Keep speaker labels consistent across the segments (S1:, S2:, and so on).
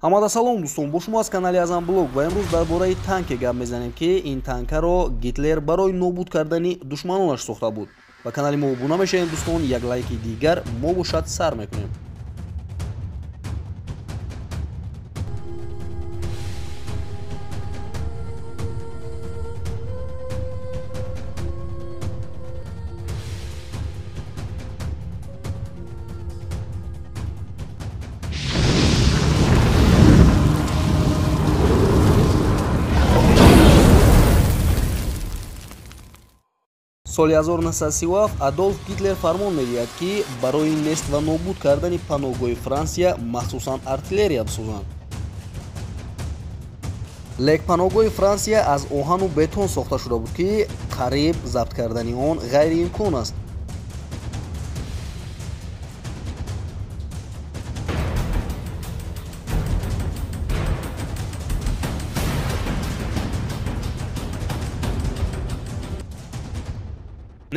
S1: Ҳамада салом дӯстон, бо шумо аз канали Азам Блог ва имрӯз дар бораи танке гап мезанем, ки ин танкаро Гитлер барои нобуд кардани душманонаш сохта буд. Ба канали мо обуна мешавем дӯстон, як лайки дигар мо бошад сар мекунем. Соли 1937 Адолф Гитлер фармон медиҳад, ки барои нест ва нобуд кардани паноҳгоҳи Франсия махсусан артиллерия бисозанд. Лек паноҳгоҳи Франсия аз оҳану бетон сохта шуда буд, ки қариб забт кардани он ғайриимкон аст.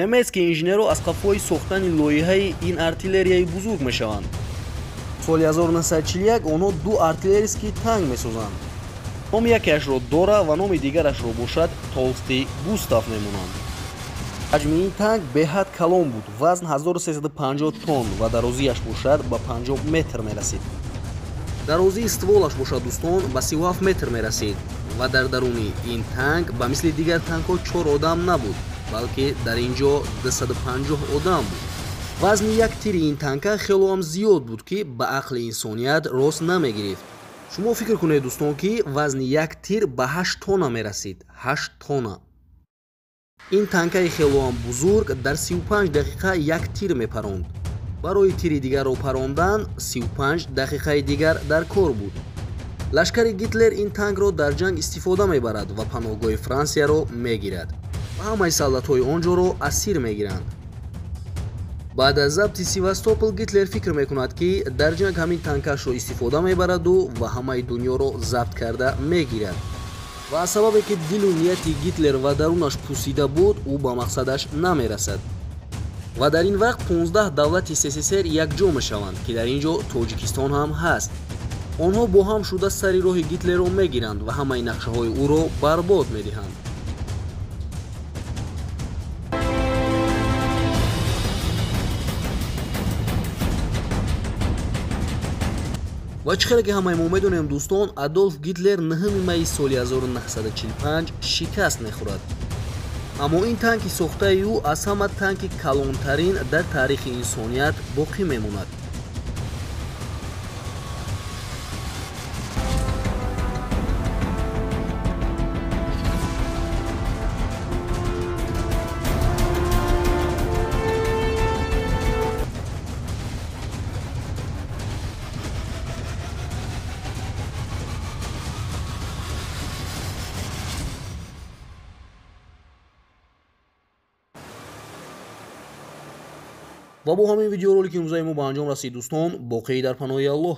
S1: Немецкий инженерҳо аз қафои сохтани лоиҳаи ин артиллерияи бузург мешаванд. Соли 1941 онҳо ду артиллерийский танк месозанд. Номи якеашро Дора ва номи дигарашро бошад Толстый Густав мемонанд. Ҳаҷми ин танк беҳад калон буд, вазн 1350 тонн ва дарозиаш бошад ба 50 метр мерасид. Дарозии стволаш бошад дӯстон ба 37 метр мерасид ва дар даруни ин танк ба мисли дигар танкҳо 4 одам набуд, балки дар ин ҷо 250 одам буд. Вазни як тири ин танка хело ҳам зиёд буд, ки ба ақли инсоният рост намегирифт. Шумо фикр кунед дӯстон, ки вазни як тир ба 8 тонна мерасид. 8 тонна. Ин танкаи хело ҳам бузург дар 35 дақиқа як тир мепаронд. Барои тири дигарро парондан 35 дақиқаи дигар дар кор буд. Лашкари Гитлер ин танкро дар ҷанг истифода мебарад ва паноҳгоҳи Франсияро мегирад ва ҳамаи солдатҳои он ҷоро асир мегиранд. Баъд аз забти Севастопол Гитлер фикр мекунад, ки дар ҷанг ҳамин танкашро истифода мебараду ва ҳамаи дунёро забт карда мегирад. Ва аз сабабе ки дилу нияти Гитлер ва дарунаш пусида буд, ӯ ба мақсадаш намерасад. Ва дар ин вақт 15 давлати СССР якҷо мешаванд, ки дар ин ҷо Тоҷикистон ҳам ҳаст. Онҳо бо ҳам шуда сари роҳи Гитлерро мегиранд ва ҳамаи нақшаҳои ӯро барбод медиҳанд. Ва чӣ хеле ки ҳамаи мо медонем дӯстон, Адолф Гитлер 9 майи соли 1945 шикаст мехӯрад. Аммо ин танки сохтаи ӯ аз ҳама танки калонтарин дар таърихи инсоният боқӣ мемонад. Ва бо ҳамин видеоролики имрӯзаи мо ба анҷом расид дӯстон. Боқӣ дар паноҳи Аллоҳ.